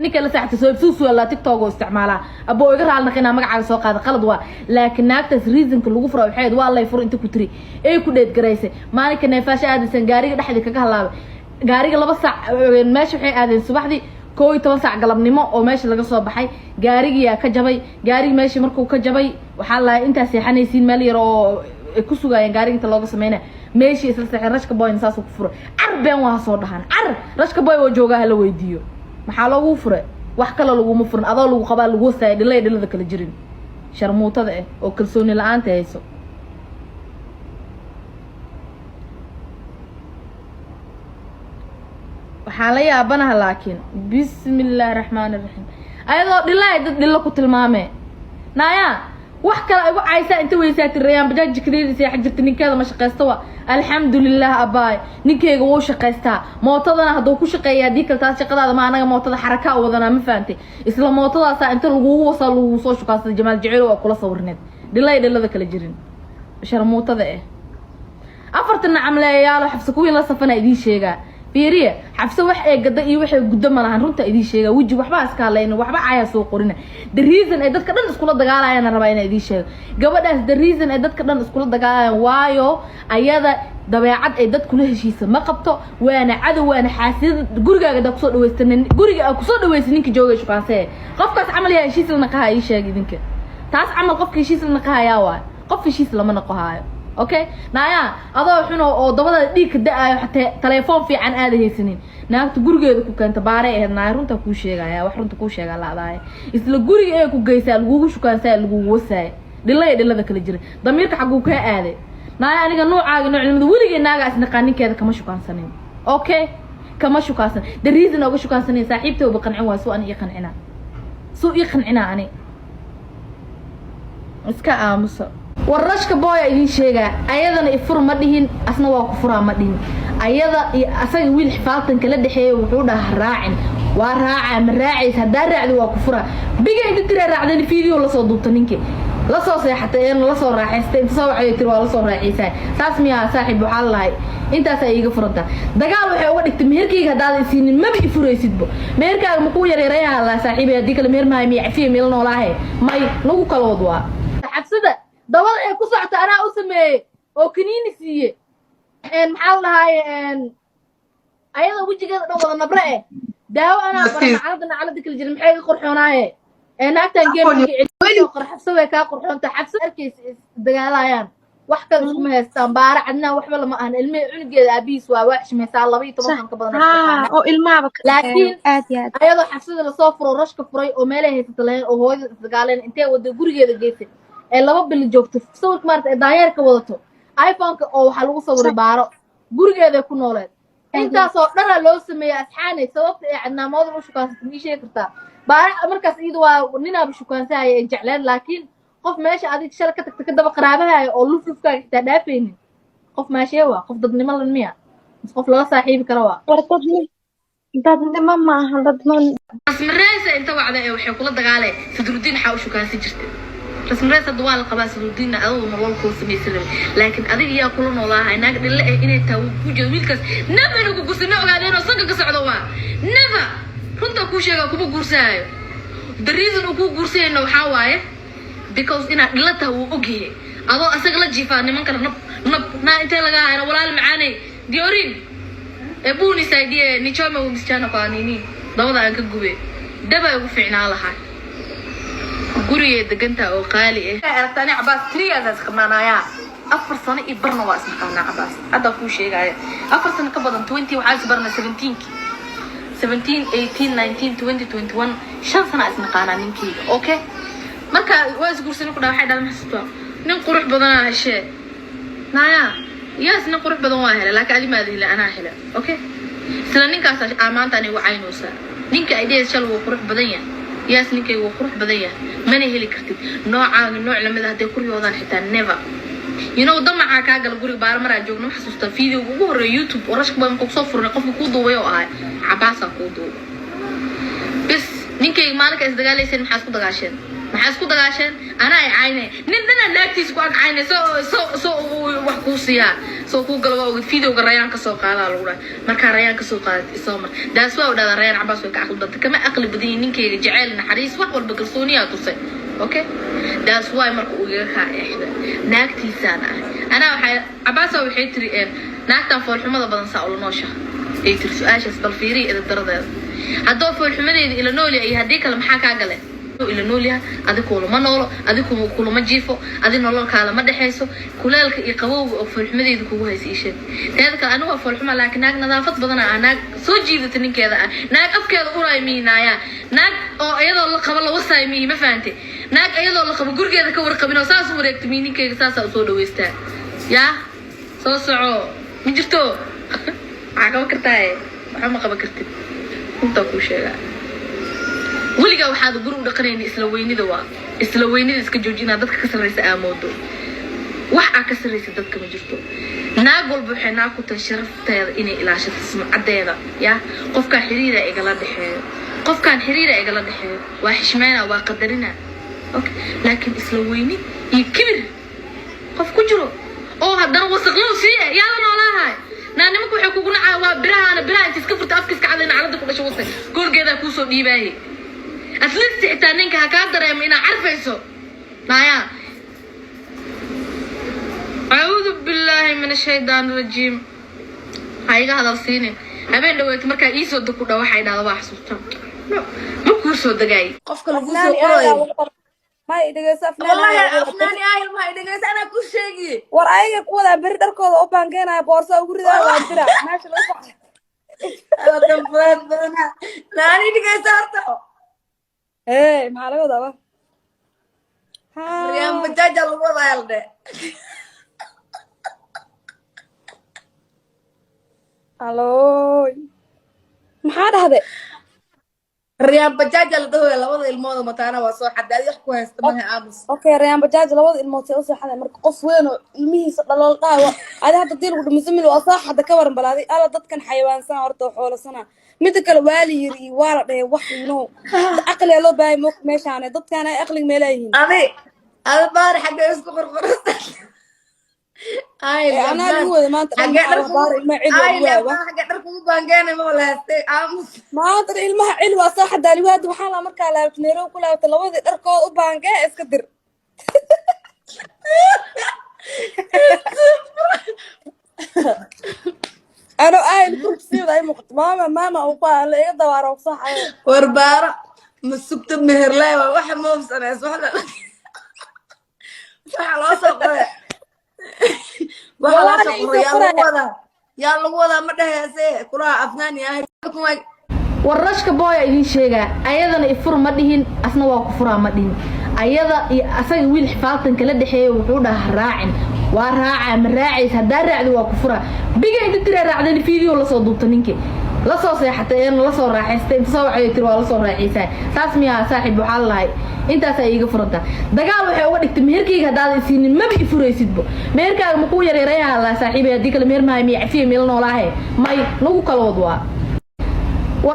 Ninka la saaxta soo suus wala TikTok oo isticmaalaa. Abo, iga raal naqina, magacaaga soo qaada, qalad waa, laakiin naagtaas reasonka lagu furo waxay ahayd, waa lay furo inta ku tiri ay ku dheed garaysay. Maalinka neefaasha aadaysan, gaariga dhexdii kaga halaabay gaariga 2 saac. Meesha waxay aadeen subaxdii 11 saac galabnimo oo meesha laga soo baxay, gaarigiyaa ka jabay. Gaarigi meesha markuu ka jabay, waxaa lahay intaa seexanaysiin meel yar oo ay ku sugaayeen gaariga inta looga sameynaya. Meeshii isla seexeen, Rashka Boyna saasuu ku furay. Car been waa soo dhahan. Car Rashka Boy oo joogaa hala weydiiyo maxaa loogu furay. Wax kale laguma furin, adoo lagu qabaa lagu wasaaya. Dhilay dhilada kala jirin, sharmuutada ah oo kalsooni la-aanta hayso. Waxaan la yaabanaha laakiin, bismi illaahi raxmaani raxiim, ayadoo dhilaay dad dhilo ku tilmaamee. Naaya, wax kale igu caysaa inta weysaa tirayaan bajaaj jikadeeda seexa jirta. Ninkeeda ma shaqaysta? Wa alxamdulilah abaay, ninkeyga wuu shaqaystaa. Mootadana hadduu ku shaqeeya, haddii kale taas shaqadaada ma. Anaga mootada xarakaa u wadanaa, ma fahantay? Isla mootadaasaa inta lagugu wasaa lagugu soo shukaasada. Jamaal Jaceyl waa kula sawirneed. Dhilay dhilada kala jirin, sharmuutada eh. Afartan nacamleeyaalo Xafsa kuwiin la safana idiin sheegaa. Fiiriya, Xafse wax ee gada iyo waxay guddo ma lahan. Runta idiin sheegaa, weji waxba iska hadlayna, waxba caayaa soo qorina. The reason ay dadka dhan iskula dagaalayaan rabaa inaa idiin sheego. Gabadhaas the reason ay dadka dhan iskula dagaalayaan, waayo ayada dabeecad ay dad kula heshiisa ma qabto. Waana cadow, waana xaasidad. Gurigaaga hadaa kusoo dhaweystan, guriga aa kusoo dhaweysa ninka joogay shukaansee, qofkaas camal yaa heshiis la naqaha? Ii sheeg idinka, taas camal qofka heshiis la naqahayaa waay? Qof heshiis lama naqohaayo. Okay, naaya, adoo xun oo dabada dhiig ka da-aayo, xatee telefoon fiican aada haysanin, naagta gurigeeda ku keenta baaray ahayd. Naaya, runta kuu sheegaya, wax runta kuu sheegaa la-daaya. Isla guriga ee ku geysaa lagugu shukaansaa, lagugu wasaaya. Dhilaya dhilada kala jira, damiirka xagguu kaa aaday? Naaya, aniga noocaaga noocnimada weligee naagaa isnaqaan ninkeeda kama shukaansanin. Okay, kama shukaansan. The reason oga shukaansanin, saaxiibtay ba qancin waay. Suu ani ii qancinaa, suu ii qancinaa, ani iska aamuso. War Rashka Boya idiin sheegaa, ayadana ifur ma dhihin, asna waa ku furaa ma dhihin. Ayada iyo asaga wiil xifaaltanka la dhexeeya wuxuu dhaha raacin, waa raacaa, ma raacaysa? Haddaa raacdi waa ku furaa. Biga inta tiraa raacdan, video lasoo duubta, ninkii lasoo seexatay eena lasoo raaxaystay, inta soo wacday tiri waa lasoo raaxaysaa. Saas miyaa saaxiib? Waxaa lalahay intaasaa iiga furantaa. Dagaal waxay uga dhigtay, meherkayga haddaada isiinin maba ifuraysidbo. Meherkaaga makuu yareerayaa laa saaxiibay? Haddii kale meher mahay, miya cafiya meelo noolaahe may nagu kala wad. Waa Xabsada dabada ee ku socota anaa u sameeyey oo kaniini siiye. Maxaa la dhahaaye, ayada wejigeeda dhan wada nabre eh, daawo anaa bara. Nacalada nacalada kala jira, maxay iga qurxoonaaye? Ee naagtan geemqor Xabsa way kaa qurxoonta. Xabsa arkaysa isdagaalayaan, wax kale iskuma haystaan. Baara Cadnaan waxba lama ahan, ilmihi cunugeeda aabihiis waa xishmaysaa, 12 sano ka badan. Oo ilmaaba ka Laakiin aad iyo aad. ayadoo Xabsada lasoo furo, Rashka furay oo meelay haysata lahayn oo hooyada isdagaaleen, intee wada gurigeeda geysay ee 2 bil joogto, sawirka maarata ee daanyeerka wadato iPhone-ka oo waxaa lagu sawiray baaro gurigeeday ku nooleed. Intaasoo dhanaa loo sameeyey asxaanay. Sababta ee Cadnaamoodan u shukaansatay ma ii sheegi kartaa? Baara markaas iyada waa ninaaba shukaansahaya ee jecleen, laakiin qof meesha adig shala ka tagta ka daba qaraabahaya oo luf lufkaaga xitaa dhaafaynin, qof maashee waa? Qof dadnimo lan miya mise qof lala saaxiibi kara waa? War dadnimo ma aha, dadnimo. Rasmareesa inta wacda ee waxay kula dagaalee Sadrudiin. Xaa u shukaansan jirtay Rasmarees? Hadda waa la qabaa Sadrudiinna, adigu nolol kuu samaysan rabay, laakiin adiga yaa kula noolaahay? Naag dhille eh inay tahay wuu ku jeedo. Wiilkaas never inuu ku guursano ogaadeen oo sanka ka socdo waa never. Runta kuu sheega, kuma guursaayo. The reason uu kuu guursayno waxaa waaye because inaad dhilla tahay wuu ogyahay. Adoo asaga la jiifaa niman kale nab nab naa intee laga hayna. Walaal macaaney Diorin, ebu nisaidie nichome huyu msichana kwa nini, dabada aan ka gube daba ugu fiicnaa lahaa. Gurigay degantaa oo qaali ah. Aragtaani Cabaas 3 years is qabnaanayaa, 4 sano iyo barna waa isnaqaanaa Cabaas. Hadda kuu sheegaya, 4 sano ka badan, 20 waxaa isbarnay 17-kii, 17, 18, 19, 20, 21, 5 sana isnaqaanaa ninkeyga. Okay, marka waa isguursanay ku dhaa, waxay dhahay maxasuusta nin qurux badanaa heshee. Naya, yes, nin qurux badan waa helay, laakiin adi maada helay, anaa helay. Okay, isla ninkaas aa maanta anigu caynaysaa. Ninka ay dhehaysa shal wuu qurux badan yahay. Yes, ninkayga wuu qurux badan yahay. Mana heli kartid noocaaga nooc lamid ah hadday ku riyoodaan xitaa, never. You know, damacaa kaa gala guriga baara maraa joogno. Ma xasuustaa videoga ugu horreeya YouTube oo Rashka baa kusoo furnay? Qofka kuu duubay oo ahay Cabaasaa kuu duubay. Bis ninkayga maalinka isdagaalayseen maxaa isku dagaasheen? Maxaa isku dagaasheen? Anaa ay caynay, nin dhanaa naagtiisa ku ag caynay. Soo wax kuu siiyaa, soo kuu galo. Waa ogid videoga Rayaan kasoo qaadaa lagu dhahay. Markaa Rayaan kasoo qaadat isoo mar. Daas waa u dhahdaa Rayaan Cabaas way ka caqli badanta. Kama aqli badan yihin ninkeyga. Jaceyl, naxariis, wax walba, kalsooniyaa tusay. Okay, that's why marka uu igaga kaa eexda naagtiisaan ah. Anaa waxay Cabaasa waxay tiri naagtan foolxumada badan saa ula nooshaha ay tiri. Su-aashaas bal fiiriya edab daradeeda. Haddoo foolxumadeeda ila noolyahay iyo haddii kale, maxaa kaa gale? Ila noolyahay, adi kulama noolo, adi kulama jiifo, adi nololkaala ma dhexayso. Kuleelka iyo qabowga oo foolxumadeeda kugu haysa ii sheeg. Teeda kale, anigu waa foolxuma, laakiin naag nadaafad badana ah, naag soo jiidata ninkeeda ah, naag afkeeda uraay miinaaya, naag oo iyadoo la qabo la wasaay miyi. Ma fahante? Naag iyadoo la qabo gurigeeda ka warqabin oo saas u wareegta miyi. Ninkeyga saasaa usoo dhaweystaa. Yaa soo soco ma jirto. Maxaa qaban kartaaye? Waxba ma qaban kartid. Runtaa kuu sheegaa. Weligaa waxaad guri u dhaqanayni isla weynida. Waa isla weynida. Iska jooji inaad dadka ka sarraysa aamoodo. Wax aa ka sarraysa dadka ma jirto. Naag walba waxay naag ku tahay sharafteeda inay ilaashato, sumcadeeda. Ya qofkaan xiriira igala dhexeeyo, qofkaan xiriira igala dhexeeyo, waa xishmeyna, waa qadarina. Okay, laakiin isla weyni iyo kibir qof ku jiro oo haddana wasaqlow siiye, yaa la noolaahay? Naa nimanku waxay kugu nacaa waa birahaana. Biraha inta iska furta, afka iska cadayna, calada ku dhasho wasay goolgeedaa kuusoo dhiibaaye. At least xitaa ninka ha kaa dareemo inaa carfayso. Naaya, acuudu billaahi min ashaytaan rajiim. Ha iga hadal siinin. Habeen dhaweeto markaa iisoo deg ku dha, waxay dhahda waa xasuustaa. Ma kuu soo degaay. Qofka lagu soo Afnaani qorayo. ayaa may dhegeyso, Afnaani. Wallahi. Ayaa wada. Afnaani ahil ma dhegeyso, anaa ku sheegiye. War ayaga ku wadaa beri dharkooda u baangeenaya, boorsa ugu ridaa, waa dira meesha laga soo. Wadan badan badana naani, dhegeyso horta. Ee maxaa laga wadaa ba? Riyaan bajaaja lagu wadaa la dhe. Alooy, maxaa dhahde? Riyaan bajaaja la dhahoya, labada ilmooda mataana waa soo xaday. Adi wax ku haysta maha, aamus. Okay, Rayaan Bajaaj labada ilmood say usoo xaday? Marka qof weyn oo ilmihiisa dhalool dhahay adi hadda dii lagu dhumisamil waa soo xada, ka waran bal adi. Alla, dadkan xayawaansana horta oo xoolasana. Mida kale, waa la yiri iyo waa la dhahay wax aqliga loo baahay mo meeshaane. Dadkan ay aqliga meelaayihiin. Adi baar xaggee isku qorqorasa? Ay. Ee anaa lagu wada maanta dhan. Xaggee maxaa dhar baar ilmaha cil waa ay ugu waaba. Leebaan xaggee dhar kugu baangeenay? Ma wala haystay, aamus. Maanta dhan ilmaha cil waa soo xadaa liwaada. Waxaa laa markaa laabta Nairobi ku laabta, labadii dharkooda u baangee, iska dir. Ano ahel kursiida ay muuqato, maama maama uu ku la iga dawaaro soo xayo. Warbaaro ma sugto meherlaay waa waxa moobsanays. Waxa loo soo qoray, waxa loo soo Walahi qoray isoo yaa lagu qoraya. wadaa, yaa lagu wadaa, ma dhaheese kulaha Afnaani ahay. War rashka booya idin sheegaa, ayadana ifur ma dhihin, asna waa ku furaa ma dhihin. Ayada iyo asaga wiil xifaaltan kala dhexeeya wuxuu dhaha raacin, waa raacaa, ma raacaysa? Haddaa raacdi waa ku furaa. Biga inta tiraa raacdan, video lasoo duubta, ninkii lasoo seexatay eena lasoo raaxaystay, inta soo wacayo tiri waa lasoo raaxaysaa. Saas miyaa saaxiib? Waxaa la lahay intaasaa iiga furantaa. Dagaal waxay uga dhigtay meherkayga haddaad isiinin maba ifuraysidbo. Meherkaaga makuu yareerayaha laa saaxiibay? Haddii kale meher mahay, miya cafiya, meela noolaahe may nagu kala wad waa.